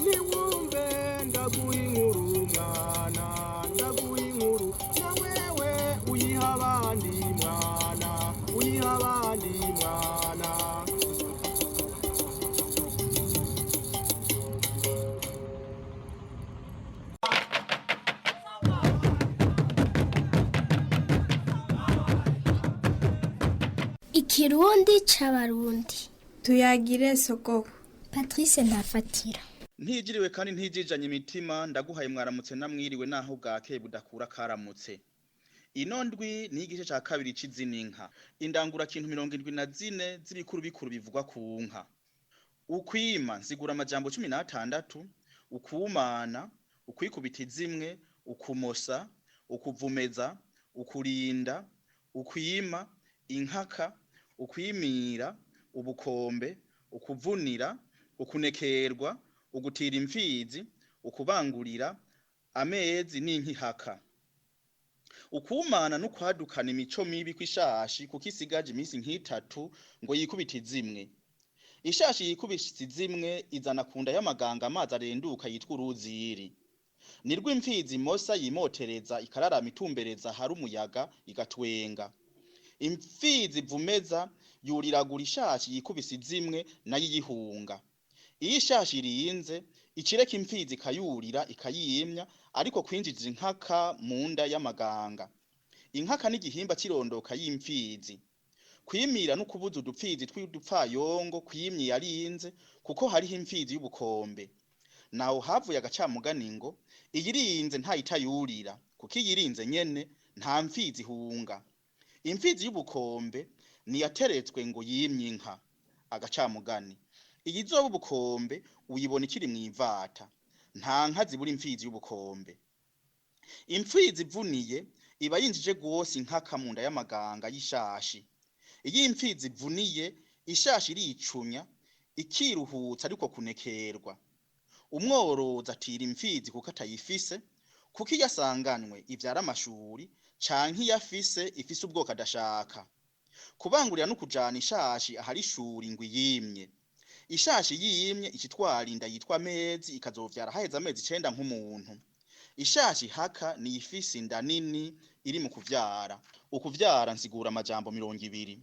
Niwumve ndaguha inkuru mwana, ndaguha inkuru na wewe uyiha abandi mwana, uyiha abandi mwana. Ikirundi c'Abarundi. Tuyagire sogoko. Patrice Ntafatira. Ntijiriwe kandi ntijijanye imitima, ndaguhaye mwaramutse namwiriwe naho bwakeye budakura karamutse. Ino ndwi ni igice ca kabiri c'izini nka. Indangura kintu 74 z'ibikuru bikuru bivugwa ku nka. Ukwima nsigura amajambo 16, ukumana, ukwikubita izimwe, ukumosa, ukuvumeza, ukurinda, ukwima, inkaka, ukwimira, ubukombe, ukuvunira, ukunekerwa, ugutira imfizi, ukubangurira, amezi n'inkihaka. Ukumana n'ukwadukana imico mibi kw'ishashi kuko isigaje iminsi nk'itatu ngo yikubite izimwe. Ishashi yikubise izimwe izana kunda y'amaganga amazi arenduka yitwa uruziri. Nirwo imfizi imosa yimotereza ikararama itumbereza hari umuyaga igatwenga. Imfizi ivumeza yuriragura ishashi yikubise izimwe nayo iyihunga. Iyo ishashi irinze icireka imfizi ikayurira ikayimya, ariko kwinjiza inkaka mu nda y'amaganga. Inkaka n'igihimba c'irondoka y'imfizi. Kwimira no kubuza udupfizi tw'udupfayongo kwimye yarinze kuko hariho imfizi y'ubukombe. Naho havuye agacamugani ngo iyirinze ntayitayurira, kuko iyirinze nyene nta mfizi ihunga. Imfizi y'ubukombe niyateretswe ngo yimye inka. Agacamugani. Iyizoba ubukombe uyibona ikiri mw'ivata. Nta nka zibura imfizi y'ubukombe. Imfizi ivuniye iba yinjije gose inkaka mu nda y'amaganga y'ishashi. Iyo imfizi ivuniye ishashi iricunya ikiruhutsa ariko kunekerwa. Umworozi atira imfizi kuko atayifise, kuko iyo asanganwe ivyara amashuri canke iyo afise ifise ubwoko adashaka. Kubangurira no kujana ishashi ahari ishuri ngo iyimye. Ishashi yimye icitwara inda yitwa amezi ikazovyara haheze amezi 9 nk'umuntu. Ishashi haka ni ifise inda nini iri mu kuvyara. Ukuvyara nsigura amajambo 20.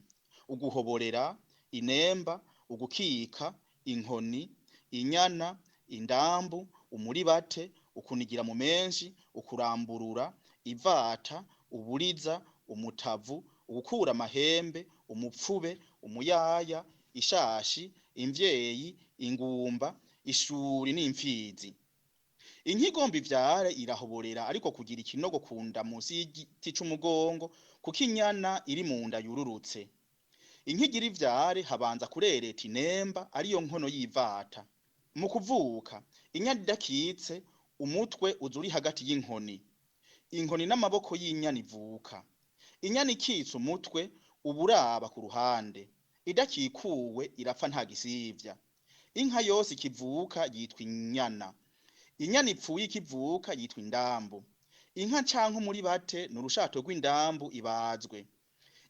Uguhoborera, inemba, ugukika, inkoni, inyana, indambu, umuribate, ukunigira mu menshi, ukuramburura, ivata, uburiza, umutavu, ugukura amahembe, umupfube, umuyaya, ishashi, imvyeyi, ingumba, ishuri n'imfizi. Inka igomba ivyare irahoborera ariko kugira ikinogo kunda munsi y'igiti c'umugongo kuko inyana iri mu nda yururutse. Inka igira ivyare habanza kurereta inemba ariyo nkono y'ivata. Mu kuvuka inyana idakitse umutwe uza uri hagati y'inkoni. Inkoni n'amaboko y'inyana ivuka. Inyana ikitse umutwe uba uraba ku ruhande. Idakikuwe irapfa nta gisivya. Inka yose ikivuka yitwa inyana. Inyana ipfuye ikivuka yitwa indambu. Inka canke umuribate ni urushato rw'indambu ibazwe.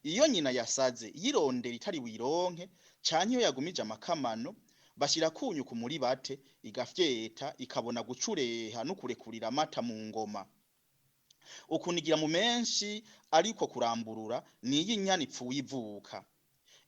Iyo nyina yasaze yirondera itari wironke canke iyo yagumije amakamano bashira kunyu ku muribate igafyeta ikabona gucureha no kurekurira amata mu ngoma. Ukunigira mu menshi ariko kuramburura niyo inyana ipfuye ivuka.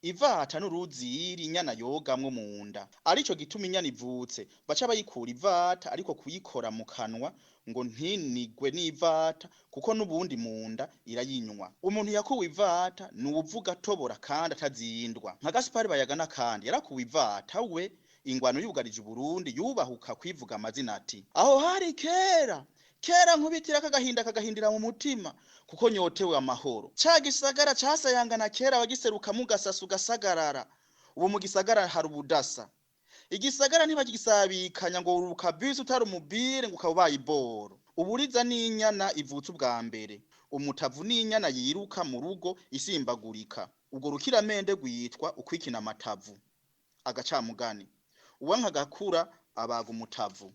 Ivata n'uruziri inyana yogamwo mu nda. Arico gituma inyana ivutse baca bayikura ivata ariko kuyikora mu kanwa ngo ntinigwe n'ivata kuko n'ubundi mu nda irayinywa. Umuntu yakuwe ivata ni uwuvuga atobora kandi atazindwa. Nka Gaspari Bayagana kandi yarakuwe ivata we ingwano yugarije Uburundi yubahuka kwivuga amazina ati aho hari kera kera nkubitira kagahinda kagahindira mu mutima kuko nyotewe amahoro. Ca gisagara casayangana kera wagiseruka mu gasasu gasagarara, ubu mu gisagara hari ubudasa. Igisagara ntibagisabikanya ngo uruka bisi utari umubire ngo ukaba ubaye iboro. Uburiza n'inyana ivutse ubwa mbere, umutavu n'inyana yiruka mu rugo isimbagurika. Ubwo rukiramende rwitwa ukwikina amatavu. Agacamugani uwanka gakura abaga umutavu.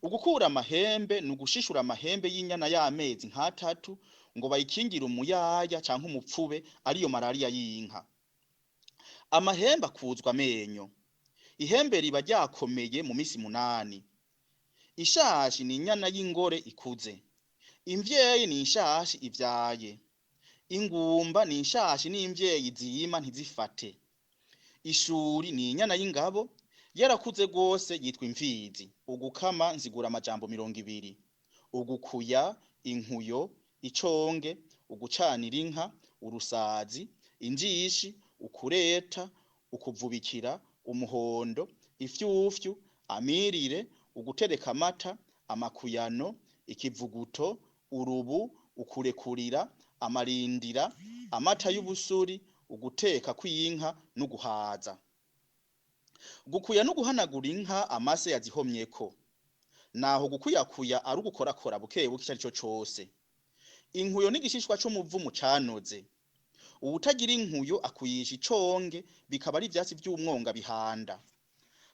Ugukura amahembe ni ugushishura amahembe y'inyana y'amezi nk'atatu ngo bayikingire umuyaya canke umupfube ariyo malaria y'inka. Amahembe akuzwa amenyo. Ihembe riba ryakomeye mu misi 8. Ishashi ni inyana y'ingore ikuze. Imvyeyi ni inshashi ivyaye. Ingumba ni inshashi n'imvyeyi ziyima ntizifate. Ishuri ni inyana y'ingabo yarakuze gose yitwa imfizi. Ugukama nzigura amajambo 20. Ugukuya, inkuyo, iconge, ugucanira inka, urusazi, injishi, ukureta, ukuvubikira, umuhondo, ifyufyu, amirire, ugutereka amata, amakuyano, ikivuguto, urubu, ukurekurira, amarindira, amata y'ubusuri, uguteka kw'inka n'uguhaza. Gukuya no guhanagura inka amase yazihomyeko. Naho gukuyakuya ari ugukorakora bukebuke ico arico cose. Inkuyo n'igishishwa c'umuvumu canoze. Uwutagira inkuyo akuyisha iconge, bikaba ari ivyatsi vy'umwonga bihanda.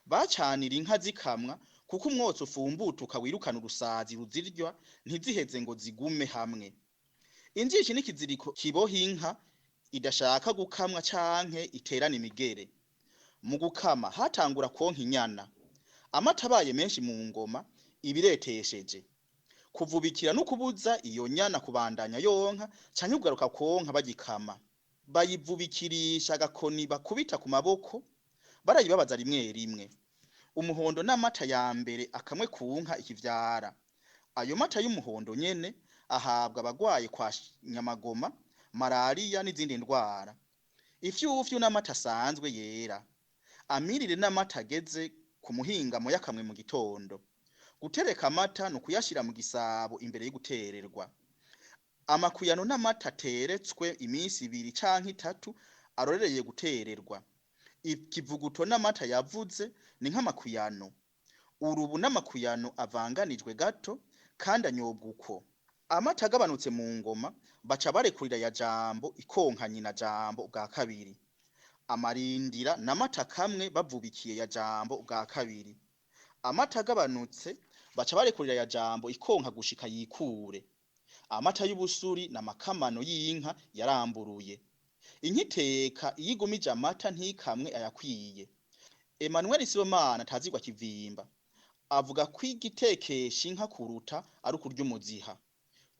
Bacanira inka zikamwa kuko umwotsi ufumbutuka wirukana urusazi ruzirya ntiziheze ngo zigume hamwe. Injishi n'ikiziriko kiboha inka idashaka gukamwa canke iterana imigere. Mu gukama hatangura konka inyana. Amata abaye menshi mu ngoma ibiretesheje. Kuvubikira no kubuza iyo nyana kubandanya yonka canke kugaruka konka bagikama. Bayivubikirisha agakoni bakubita ku maboko, barayibabaza rimwe rimwe. Umuhondo n'amata ya mbere akamwe ku nka ikivyara. Ayo mata y'umuhondo nyene ahabwa abagwaye kwa nyamagoma, malariya n'izindi ndwara. Ifyufyu n'amata asanzwe yera. Amirire n'amata ageze ku muhingamo yakamwe mu gitondo. Gutereka amata ni ukuyashira mu gisabo imbere y'ugutererwa. Amakuyano n'amata ateretswe iminsi 2 canke 3 arorereye gutererwa. Ikivuguto n'amata yavuze ni nk'amakuyano. Urubu n'amakuyano avanganijwe gato kandi anyobwa uko. Amata agabanutse mu ngoma baca barekurira ya jambo ikonka nyina jambo bwa kabiri. Amarindira n'amata kamwe bavubikiye ya jambo bwa kabiri. Amata agabanutse baca barekurira ya jambo ikonka gushika yikure. Amata y'ubusuri n'amakamano y'inka yaramburuye. Inkiteka iyo igumije amata ntikamwe ayakwiye. Emmanuel Sibomana atazigwa kivimba avuga ko igitekesha inka kuruta ari ukurya umuziha.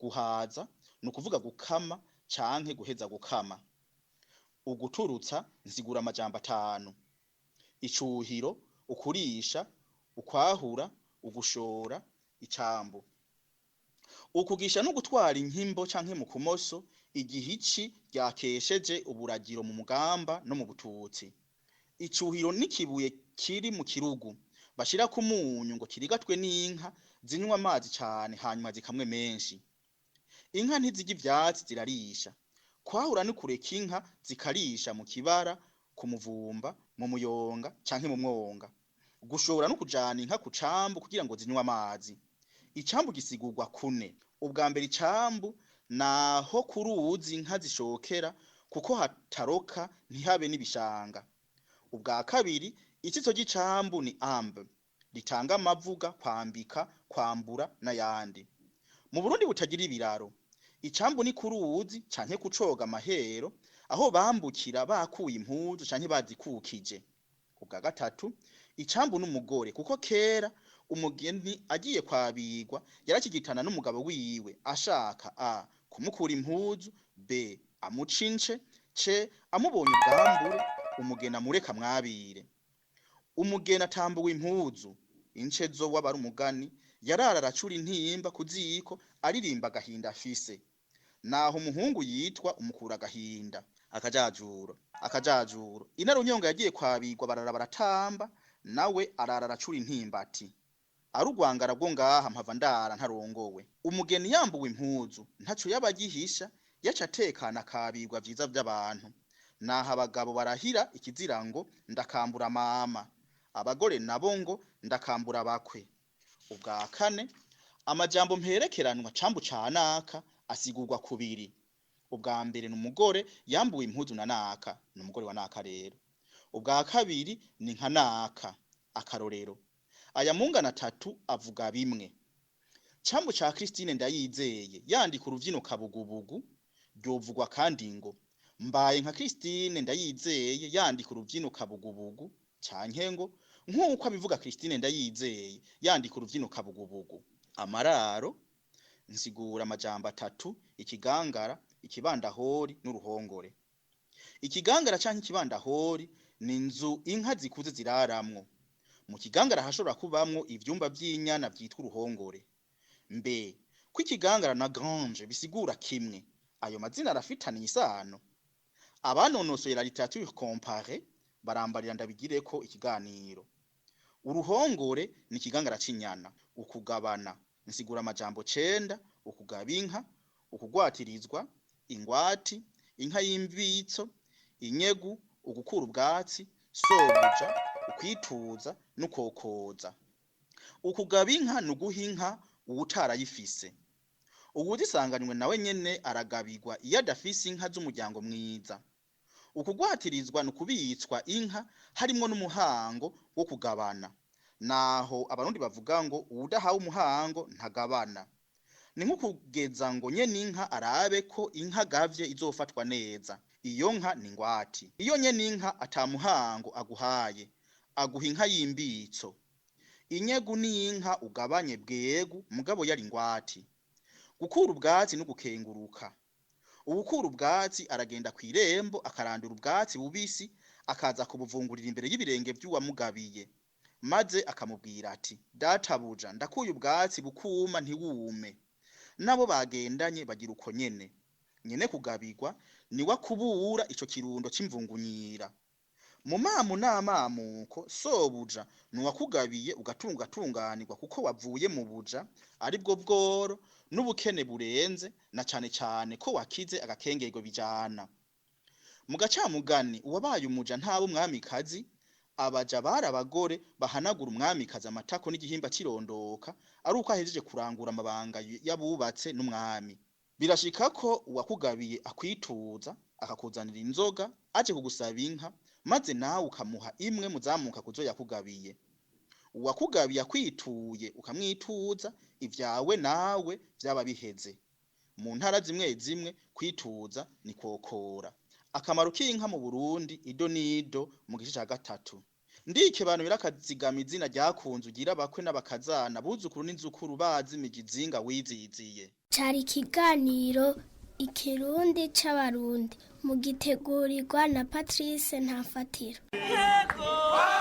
Guhaza ni ukuvuga gukama canke guheza gukama. Uguturutsa nzigura amajambo 5. Icuhiro, ukurisha, ukwahura, ugushora, icambu. Ukugisha no gutwara inkimbo canke mu kumoso igihici ryakesheje uburagiro mu mugamba no mu bututsi. Icuhiro n'ikibuye kiri mu kirugu bashira ku munyu ngo kirigatwe n'inka zinywa amazi cane hanyuma zikamwe menshi. Inka ntizirya ivyatsi zirarisha. Kwahura ni kureka inka zikarisha mu kibara, ku muvumba, mu muyonga canke mu mwonga. Gushora no kujana inka ku cambu kugira ngo zinywe amazi. Icambu gisigurwa kune. Ubwa mbere icambu naho kuruzi inka zishokera kuko hataroka ntihabe n'ibishanga. Ubwa kabiri itsitso ry'icambu ni ambe ritanga amavuga, kwambika, kwambura n'ayandi. Mu Burundi butagira ibiraro, icambu ni kuruzi canke kucoga amahero aho bambukira bakuye impuzu canke bazikukije. Ubwa gatatu icambu n'umugore kuko kera umugeni agiye kwabigwa yarakigitana n'umugabo wiwe ashaka a kumukura impuzu, b amucince, c amubonye ubwambure umugeni amureka mwabire. Umugeni atambuwe impuzu, ince zo wabari umugani yarara aracura intimba kuziko aririmba agahinda afise. Naho umuhungu yitwa umukura agahinda. Akajajuro, akajajuro. Inarunyonga yagiye kwabigwa barara baratamba, nawe arara aracura intimba ati arugwangara bwo ngaha mpava ndara ntarongowe. Umugeni yambuwe impuzu ntaco yaba agihisha, yaca atekana akabigwa vyiza vy'abantu. Naho abagabo barahira ikizira ngo ndakambura mama, abagore nabo ngo ndakambura bakwe. Ubwa kane amajambo mperekeranwa cambu ca naka asigurwa kubiri. Ubwa mbere ni umugore yambuwe impuzu na naka, ni umugore wa naka rero. Ubwa kabiri ni nka naka, akarorero. Aya mungana 3 avuga bimwe. Cambu ca Christine Ndayizeye yandika uruvyino kabugubugu ryovugwa kandi ngo mbaye nka Christine Ndayizeye yandika uruvyino kabugubugu canke ngo Nk'uko abivuga Christine Ndayizeye yandika uruvyino Kabugubugu. Amararo nsigura amajambo atatu: ikigangara, ikibandahori n'uruhongore. Ikigangara canke ikibandahori ni inzu inka zikuze ziraramwo. Mu kigangara hashobora kubamwo ivyumba vy'inyana vyitwa uruhongore. Mbe ko ikigangara na grange bisigura kimwe, ayo mazina arafitaniye isano? Abanonosoye la littérature comparée barambarira ndabigireko ikiganiro. Uruhongore ni ikigangara c'inyana. Ukugabana nsigura amajambo 9: ukugaba inka, ukugwatirizwa, ingwati, inka y'imbitso, inyegu, ugukura ubwatsi, sobuja, ukwituza n'ukokoza. Ukugaba inka ni uguha inka uwutarayifise. Uwuzisanganywe nawe nyene aragabirwa iyo adafise inka z'umuryango mwiza. Ukugwatirizwa ni ukubitswa inka harimwo n'umuhango wo kugabana. Naho Abarundi bavuga ngo uwudahawe umuhango ntagabana. Ni nk'ukugeza ngo nyene inka arabe ko inka agavye izofatwa neza. Iyo nka ni ingwati. Iyo nyene inka atamuhango aguhaye, aguha inka y'imbitso. Inyegu ni inka ugabanye bwegu mugabo yari ingwati. Gukura ubwatsi no gukenguruka. Uwukura ubwatsi aragenda kw'irembo akarandura ubwatsi bubisi, akaza kubuvungurira imbere y'ibirenge vy'uwamugabiye, maze akamubwira ati: databuja, ndakuye ubwatsi bukuma ntiwume. Nabo bagendanye bagira uko nyene. Nyene kugabirwa niwe akubura ico kirundo c'imvungunyira. Mu mamu n'amamuko, sobuja nuwakugabiye ugatunga ugatunganirwa kuko wavuye mu buja, aribwo bworo n'ubukene burenze, na cane cane ko wakize agakengerwa bijana. Mu gacamugani, uwabaye umuja ntaba umwamikazi. Abaja bari abagore bahanagura umwamikazi amatako n'igihimba cirondoka ari uko ahejeje kurangura amabanga y'abubatse n'umwami. Birashika ko uwakugabiye akwituza akakuzanira inzoga aje kugusaba inka, maze nawe ukamuha imwe muzamuka kuzo yakugabiye. Uwakugabiye akwituye ukamwituza, ivyawe nawe vyaba biheze. Mu ntara zimwe zimwe kwituza ni kwokora. Akamaro k'inka mu Burundi ido n'ido mu gice ca 3. Ndike bantu birakazigama izina ryakunze ugira abakwe n'abakazana, buzukuru n'inzukuru bazi imigizinga wiziziye. Cari ikiganiro Ikirundi c'Abarundi mugitegurirwa na Patrice Ntafatira. Yego.